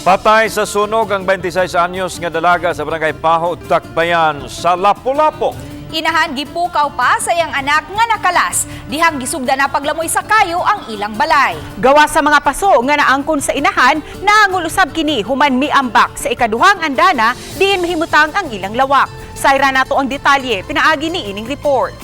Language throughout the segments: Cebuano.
Patay sa sunog ang 26 anyos nga dalaga sa Barangay Paho, Dakbayan sa Lapu-Lapu. Inahan gipukaw pa sa iyang anak nga nakalas, dihang gisugda na paglamoy sa kayo ang ilang balay. Gawa sa mga paso nga naangkon sa inahan, naangol usab kini human miambak sa ikaduhang andana diin mahimutang ang ilang lawak. Sayra nato ang detalye pinaagi ni ining report.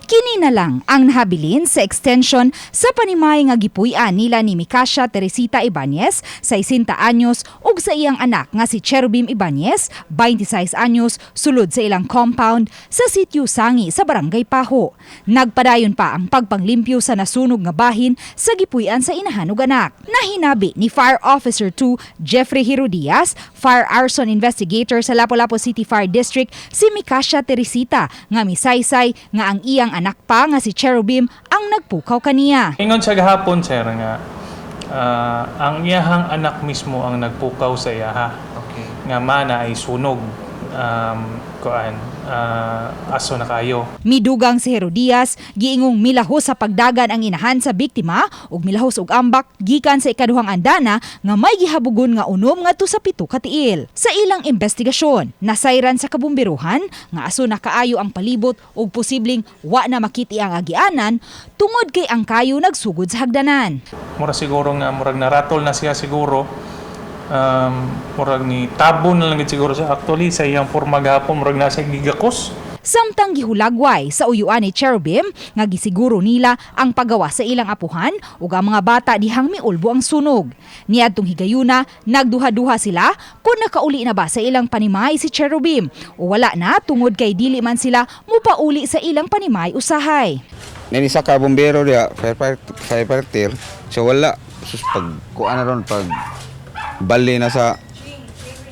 Kini na lang ang nahabilin sa extension sa panimay nga gipuy-an nila ni Mikasha Teresita Ibanez, 60 anyos, ug sa iyang anak nga si Cherubim Ibanez, 26 anyos, sulod sa ilang compound sa Sitio Sangi sa Barangay Paho. Nagpadayon pa ang pagpanglimpyo sa nasunog nga bahin sa gipuy-an sa inahan ug anak. Nahinabi ni Fire Officer 2 Jeffrey Herodias, Fire Arson Investigator sa Lapu-Lapu City Fire District, si Mikasha Teresita nga misaysay nga ang iyang anak pa nga si Cherubim ang nagpukaw kaniya. Ingon siya gahapon, sir, nga ang iyahang anak mismo ang nagpukaw sa iyaha. Okay. Nga mana ay sunog, kuan, aso na kayo. Midugang si Herodias, giingong milahos sa pagdagan ang inahan sa biktima ug milahos og ambak gikan sa ikaduhang andana nga may gihabugon nga unom ngadto sa 7 ka tiil. Sa ilang investigasyon, nasayran sa kabumbiruhan nga aso na kaayo ang palibot ug posibleng wa na makiti ang agianan tungod kay ang kayo nagsugod sa hagdanan. Mura siguro nga murag naratol na siya siguro. Murag ni tabo na lang gid siguro siya actually sa iyang porma gahapon, murag na siya gigakos. Samtang gihulagway sa uyuan ni Cherubim nga gisiguro nila ang pagawa sa ilang apuhan ug ang mga bata dihang miulbo ang sunog. Niadtong higayuna, nagduha-duha sila kung nakauli na ba sa ilang panimay si Cherubim o wala na tungod kay dili man sila mupauli sa ilang panimay usahay. Then isa ka bombero diya, firefighter. So wala sus pag kuan na ron, pag bali na sa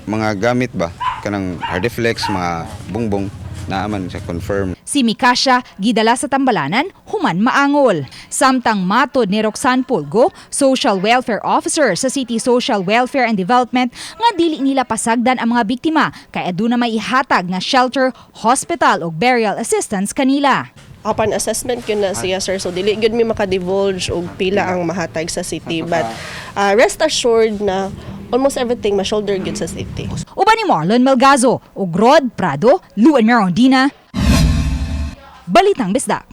mga gamit ba kanang hardiflex, mga bungbong naaman sa confirm. Si Mikasha gidala sa tambalanan human maangol. Samtang matod ni Roxanne Pulgo, Social Welfare Officer sa City Social Welfare and Development, nga dili nila pasagdan ang mga biktima kay aduna may ihatag nga shelter, hospital ug burial assistance kanila. Upon assessment yun na siya, sir, so dili gyud mi makadivulge og pila ang mahatag sa city, but rest assured na almost everything ma-shoulder gyud sa city. Uban ni Marlon Melgazo ug Rod Prado, Luan Merondina. Balitang Bisdak.